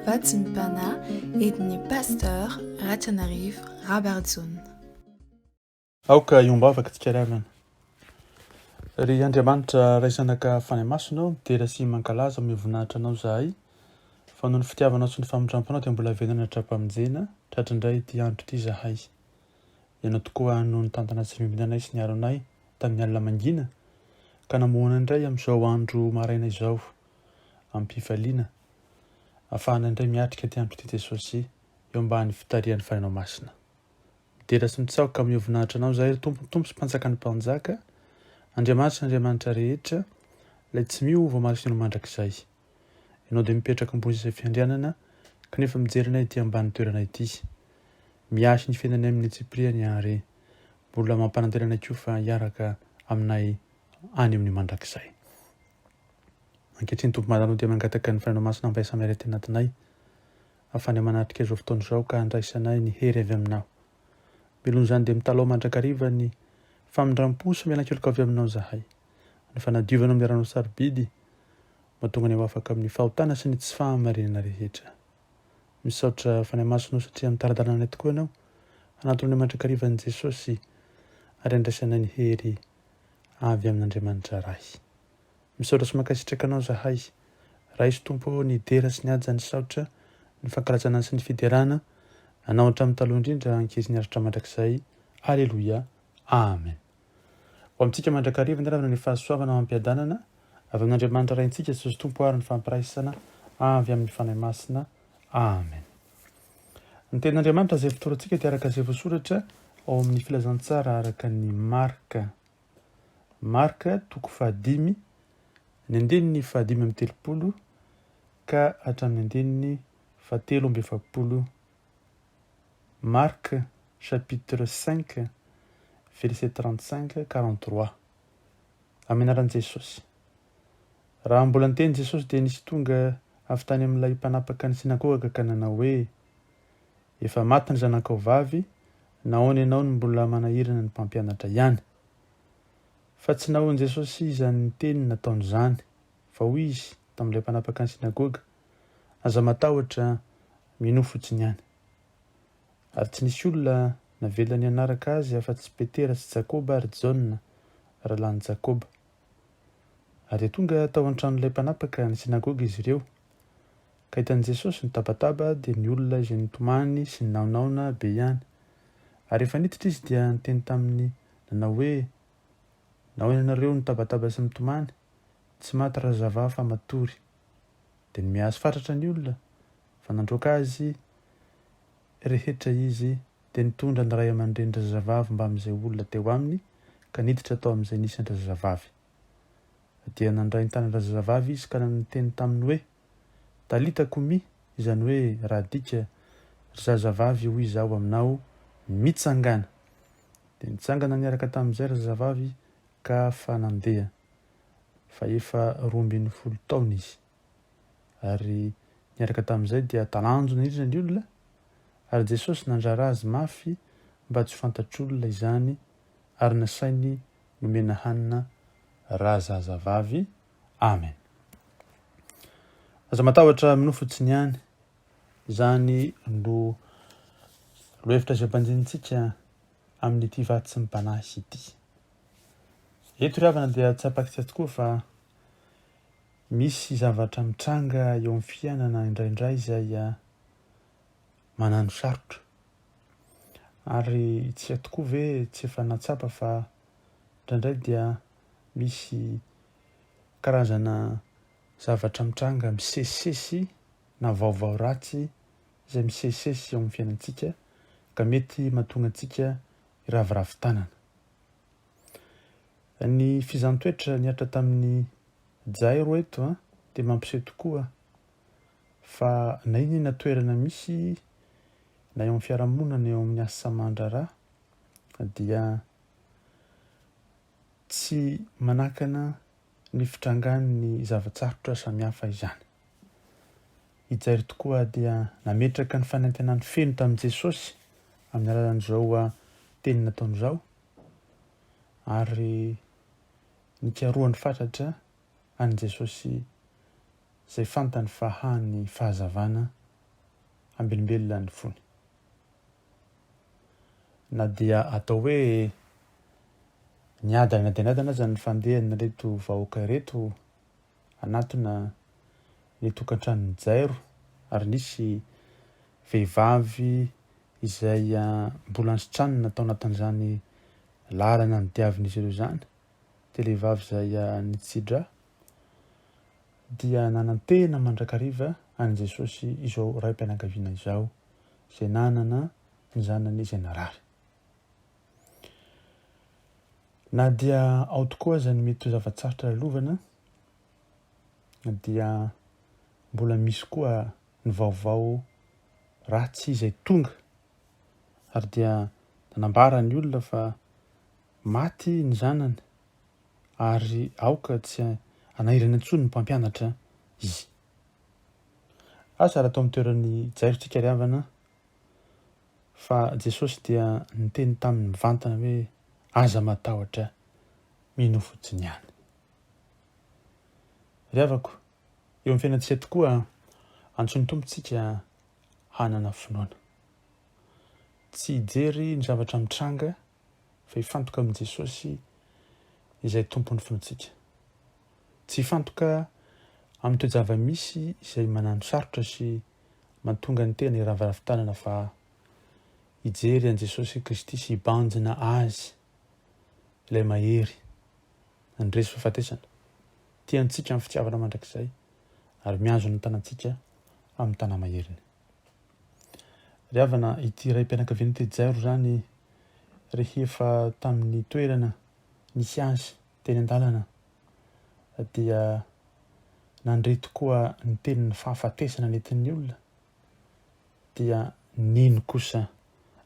Vatsim-panahy entin'ny Pasteur Ratrianarivo Rabarijaona. Aoka hiombavaka tsika ry havana. Ry Andriamanitra Ray Zanaka Fanahy Masina ô, midera sy mankalaza amin'ny voninahitra Anao izahay, fa noho ny fitiavanao sy ny famindramponao dia mbola velona hatrampamonjena, tratra indray ity andro ity izahay. Ianao tokoa no nitantana sy niombona anay sy niaro anay tamin'ny alina mangina, ka namoha anay indray amin'izao andro maraina izao, amim-pifaliana, ahafahana indray miatrika ity andro ity Jesosy, eo ambany fitarihan'ny Fanahinao Masina. Midera sy mitsaoka amin'ny voninahitra Anao izahay, ry Tompo, Tompo sy Mpanjakan'ny mpanjaka, Andriamanitry ny andriamanitra rehetra, Ilay tsy miova omaly sy ny mandrakizay. Ianao dia mipetraka ambony seza fiandrianana, kanefa mijery anay ity ambany toerana ity. Miahy ny fiainanay amin'ny antsipiriany ary mbola mampanantena anay koa fa hiaraka aminay any amin'ny mandrakizay. Ankehitriny, Tompo malala, dia mangataka ny Fanahinao Masina mba hiasa miaraka aty anatinay, Afany manatrika izao fotoana izao ka handraisanay ny hery avy aminao. Mialoha izany dia mitalaho mandrakariva ny famindram-po sy mialan-keloka avy aminao izahay. Ny fanadiovana amin'ny ranao sarobidy mahatonga anay ho afaka amin'ny fahotana sy ny tsy fahamarinana rehetra. Misaotra Fanahy Masina o satria mitara-dalana anay tokoa ianao hanatona anay mandrakariva an'i Jesosy ary handraisanay ny hery avy amin'Andriamanitra Ray. Misaotra sy mankasitraka anao zahay. Raiso Tompo ô ny dera sy ny haja ny saotra, ny fankalazana sy ny fiderana Anao hatramin'ny taloha indrindra ankizy niaritra mandrakizay. Aleloia. Amen. Ho amintsika mandrakariva ny ravina ny fahasoavana amam-piadanana avy amin'Andriamanitra Raintsika Jesosy Tompo ary ny fampiraisana avy amin'ny Fanahy Masina. Amen. Ny tenin'Andriamanitra izay fotorantsika dia araka izay voasoratra ao amin'ny filazantsara araka ny Marka. Marka toko fahadimy, ny andininy fahadimy amby 30 ka hatramin'ny andininy fahatelo amby 40. Marc chapitre 5 verset 35 43. Amin'ny anaran'i Jesosy. Raha mbola niteny Jesosy dia nisy tonga avy tany amin'ilay mpanapaka ny synagoga ka nanao hoe, Efa maty ny zanakao vavy, nahoana ianao no mbola manahirana ny mpampianatra ihany? Fa tsy nahoan'i Jesosy izany teny nataony izany, fa hoy izy tamin'ilay mpanapaka ny synagoga, Aza matahotra, minoa fotsiny ihany. Ary tsy nisy olona navelany hanaraka azy afa-tsy Petera sy Jakoba ary Jaona, rahalahin'i Jakoba. Ary dia tonga tao an-tranon'ilay mpanapaka ny synagoga izy ireo, Ka hitan'i Jesosy nitabataba dia ny olona izay nitomany sy ninaonaona be ihany. Ary rehefa niditra izy dia niteny taminy nanao hoe, Nahoana ianareo no mitabataba sy mitomany? Tsy maty razazavavy fa matory. Dia nimeazy fatratra ny olona fa nandroaka azy rehetra izy dia nitondra ny ray aman-drenin-drazazavavy mbamin'izay olona teo aminy ka niditra tao amin'izay nisy an-drazazavavy. Dia nandray ny tanan-drazazavavy izy ka niteny taminy hoe, Talita komi, izany hoe raha adika, ry zazavavy hoy izaho aminao, mitsangàna! Dia nitsangana niaraka tamin'izay razazavavy ka fa nandeha, fa efa 12 taona izy. Ary niaraka tamin'izay dia talanjona indrindra ny olona, ary Jesosy nandrara azy mafy mba tsy ho fantatr'olona izany, ary nasainy nomena hanina razazavavy. Amen. Aza matahotra minoa fotsiny ihany. Izany no lohevitra izay banjinintsika amin'ity vatsim-panahy ity. Eto ry havana dia tsapakitsika tokoa fa misy zavatra mitranga eo amin'ny fiainana indraindray izay ah, manano sarotra. Ary tsy tokoa ve tsy efa natsapa fa indraindray dia misy karazana zavatra mitranga misesisesy na vaovao ratsy izay misesisesy eo amin'ny fiainantsika ka mety mahatonga antsika hiraviravy tanana. Ny fizaham-toetra nihatra tamin'i Jairo eto dia mampiseho tokoa fa na inona inona toerana misy na eo amin'ny fiarahamonina na eo amin'ny asa aman-draharaha dia Tsy manakana ny fitrangan'ny zava-tsarotra samihafa izany. I Jairo tokoa dia nametraka ny fanantenany feno tamin'i Jesosy amin'ny alalan'izao teny nataony izao, ary nikarohany fatratra an'i Jesosy. izay fantany fa hany fahazavana hambelombelona ny fony. Na dia atao hoe niadana dia niadana aza ny fandehan'ireto vahoaka ireto hanatona ny tokantranon'i Jairo ary nisy vehivavy izay mbola nositranina tao anatin'izany lalana nodiavin'izy ireo izany, dia vehivavy izay nitsidra dia nanantena mandrakariva an'i Jesosy izao raim-pianakaviana izao izay nanana ny zanany izay narary. Na dia ao tokoa aza ny mety ho zava-tsarotra lalovana dia mbola misy koa ny vaovao ratsy izay tonga ary dia nanambara ny olona fa maty ny zanany ary aoka tsy hanahirana intsony ny mpampianatra izy. Asa raha tao amin'ny toeran'i Jairo tsika ry havana fa Jesosy dia niteny taminy mivantana hoe aza matahotra, minoa fotsiny ihany. Ry havako, eo amin'ny fiainantsika tokoa, antsoin'ny Tompo tsika hanana finoana. Tsy hijery ny zavatra mitranga fa hifantoka amin'i Jesosy izay Tompon'ny finoantsika. Tsy hifantoka amin'ny toe-java-misy izay manano sarotra sy mahatonga ny tena hiraviravy tanana fa hijery an'i Jesosy Kristy sy hibanjina Azy, ilay mahery nandresy fahafatesana, tia antsika amin'ny fitiavana mandrakizay ary mihazona ny tanantsika amin'ny tana-maheriny. Ry havana, ity raim-pianakaviana ity Jairo izany rehefa tamin'ny toerana nisy azy teny an-dalana dia nandre tokoa ny tenin'ny fahafatesana nentin'ny olona dia nino kosa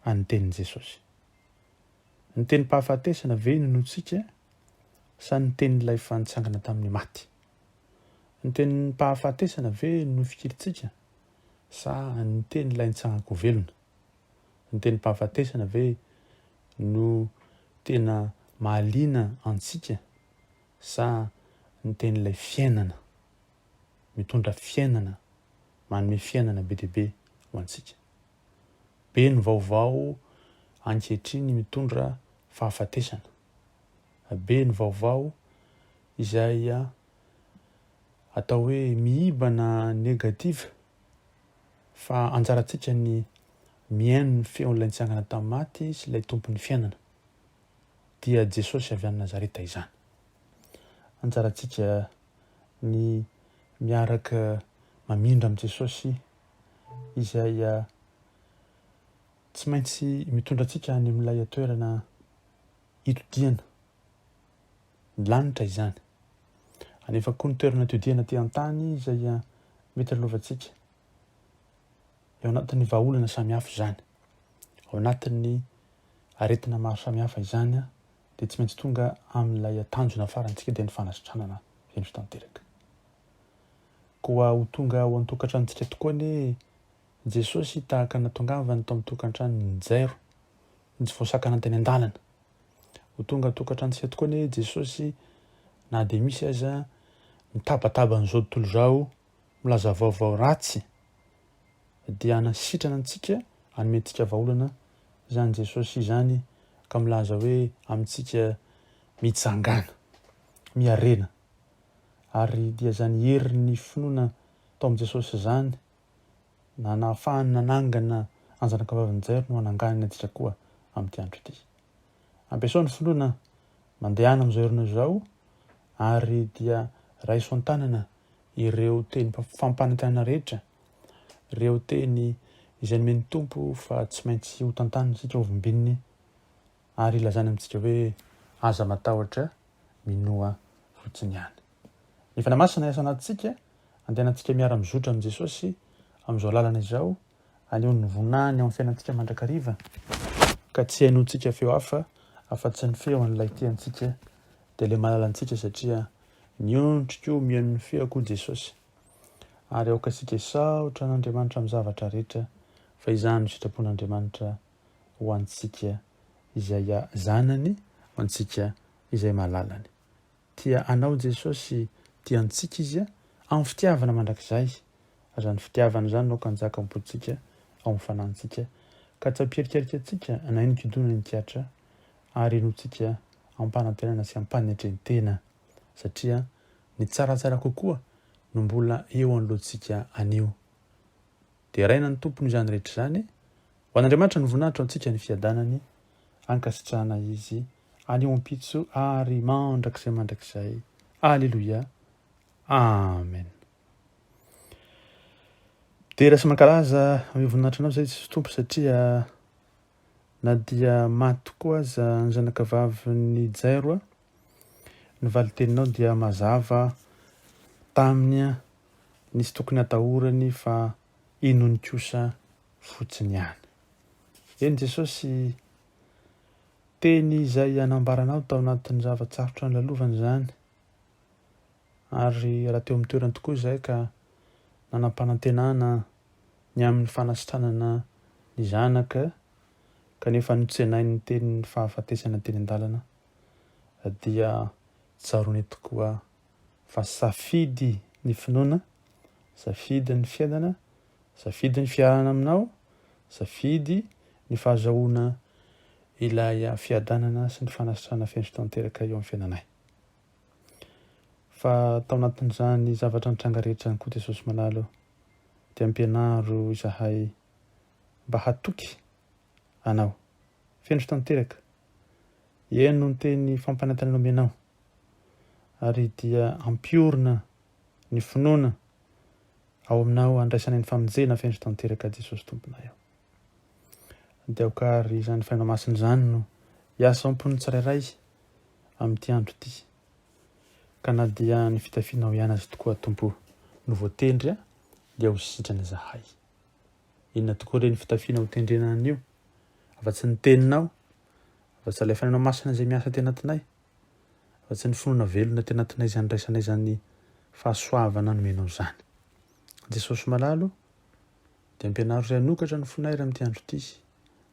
an'ny tenin'i Jesosy. Ny tenim-pahafatesana ve no inoantsika sa ny tenin'ilay fa nitsangana tamin'ny maty? Ny tenim-pahafatesana ve no fikirintsika sa ny tenin'ilay nitsangan-ko velona? Ny tenim-pahafatesana ve no tena mahaliana antsika sa ny tenin'ilay fiainana, mitondra fiainana, manome fiainana be dia be ho antsika? Be ny vaovao ankehitriny mitondra fahafatesana. Be ny vaovao izay atao hoe miiba na negative fa anjarantsika ny mihaino ny feon'ilay nitsangana tamin'ny maty sy ilay Tompon'ny fiainana, dia Jesosy avy any Nazareta izany. Anjarantsika ny miaraka mamindra amin'i Jesosy izay tsy maintsy mitondra antsika any amin'ilay toerana itodiana, ny lanitra izany. Anefa koa ny toerana itodiana aty an-tany izay mety lalovantsika. Eo anatin'ny vahaolana samihafa izany. Ao anatin'ny aretina maro samihafa izany dia tsy maintsy tonga amin'ilay tanjona farantsika dia ny fanasitranana feno sy tanteraka. Koa ho tonga ao an-tokantranontsika tokoa anie Jesosy tahaka ny natongavany tao amin'ny tokantranon'i Jairo, ny tsy voasakana teny an-dalana. Ho tonga an-tokantranontsika tokoa anie Jesosy na dia misy aza ny tabataban'izao tontolo izao milaza vaovao ratsy dia hanasitrana antsika, hanome antsika vahaolana izany Jesosy izany ka milaza hoe amintsika mitsangàna, miharena. Ary dia izany herin'ny finoana tao amin'i Jesosy izany na nahafahany nanangana anjanakavavin'i Jairo no hananganany antsika koa amin'ity andro ity. Ampiasao ny finoana, mandehana amin'izao herinao izao ary dia raiso an-tanana ireo teny fampanantenana rehetra, ireo teny izay nomen'ny Tompo fa tsy maintsy ho tantaniny isika ho vimbininy ary ilazany amintsika hoe aza matahotra, minoa fotsiny ihany. Ny Fanahy Masina hiasa anatintsika, andehanantsika miara-mizotra amin'i Jesosy amin'izao lalana izao, haneho ny voninahiny ao amin'ny fiainantsika mandrakariva, ka tsy hainoantsika feo hafa afa-tsy ny feon'ilay tia antsika, dia ilay malala antsika satria Ny ondriko mihaino ny feoko hoy Jesosy. Ary aoka isika hisaotra an'Andriamanitra amin'ny zavatra rehetra fa izany no sitrapon'Andriamanitra ho antsika izay zanany, ho antsika izay malalany. Tia anao Jesosy, tia antsika Izy. amin'ny fitiavana mandrakizay. Ary izany fitiavana izany no aoka hanjaka ao am-pontsika, ao amin'ny fanahintsika, ka tsy hampierikerika antsika na inon-kidona na inon-kihatra, ary henointsika am-panantenana sy am-panetren-tena, satria ny tsaratsara kokoa no mbola eo anoloantsika anio. Deraina ny Tompony izany rehetra izany, ho an'Andriamanitra ny voninahitra ho antsika ny fiadanany, ankasitrahana Izy anio ampitso ary mandrakizay mandrakizay. Aleloia. Amen. Dera sy mankalaza amin'ny voninahitra anao izay Jesosy Tompo satria na dia maty tokoa aza ny zanakavavin'i Jairo, ny valin-teninao dia mazava taminy Nisy tokony atahorany fa inoany kosa fotsiny ihany. Eny Jesosy, teny izay anambaranao tao anatin'ny zava-tsarotra nolalovana izany, ary raha teo amin'ny toerany tokoa izahay ka nanam-panantenana ny amin'ny fanasitranana ny zanaka kanefa notsenain'ny tenin'ny fahafatesana teny an-dalana, dia tsaroanay tokoa fa safidy ny finoana, safidy ny fiainana, safidy ny fiarahana aminao, safidy ny fahazahoana ilay fiadanana sy ny fanasitrana feno sy tanteraka eo amin'ny fiainanay. Fa tao anatin'izany zavatra nitranga rehetra izany koa Jesosy malala ô, dia ampianaro izahay mba hatoky Anao feno sy tanteraka. Heno ny teny fampanantenana omenao. Ary dia ampiorina ny finoana ao aminao handraisana ny famonjena feno sy tanteraka Jesosy Tomponay ao. Dia aoka ary izany Fanahy Masina izany no hiasa ao am-pon'ny tsirairay amin'ity andro ity. Ka na dia ny fitafianao ihany aza tokoa Tompo no voatendry dia ho sitrana izahay. Inona tokoa re ny fitafiana ho tendrena anio? Afa-tsy ny teninao, afa-tsy ilay Fanahinao Masina izay miasa aty anatinay, afa-tsy ny finoana velona aty anatinay izay andraisanay izany fahasoavana nomenao izany. Jesosy malala o, dia ampianaro izay hanokatra ny fonay raha amin'ity andro ity,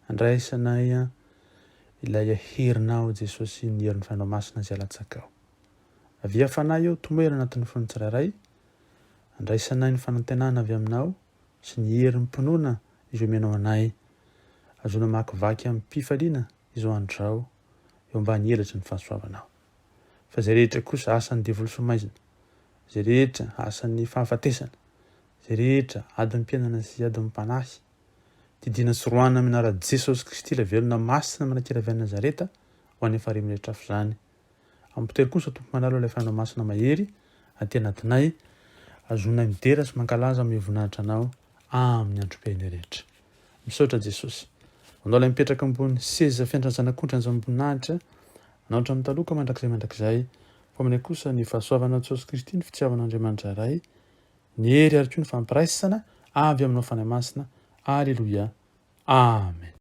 andraisanay ilay herinao Jesosy, ny herin'ny Fanahinao Masina izay alatsakao. Avia Fanahy o, tomoera anatin'ny fon'ny tsirairay, andraisanay ny fanantenana avy aminao, sy ny herim-pinoana izay omenao anay, ahazoana mamakivaky amim-pifaliana izao andro izao eo ambany elatry ny fahasoavanao. Fa izay rehetra kosa asan'ny devoly sy maizina, izay rehetra asan'ny fahafatesana, izay rehetra adim-piainana sy adim-panahy, didiana sy roahina amin'ny anaran'i Jesosy Kristy ilay velona masina manakira avy any Nazareta ho any farihy mirehitra afo izany. Ampitery kosa Tompo Manalo ilay Fanahinao Masina mahery aty anatinay, azonay midera sy mankalaza amin'ny voninahitra Anao amin'ny androm-piainay rehetra. Misaotra Jesosy. Anao ilay mipetraka ambony seza fiantrana zanak'ondry anjam-boninahitra, Anao hatramin'ny taloha ka mandrakizay mandrakizay. Fa aminay kosa ny fahasoavana Jesosy Kristy, ny fitiavan'Andriamanitra Ray, ny hery ary koa ny fampiraisana avy aminao Fanahy Masina. Aleloia. Amen.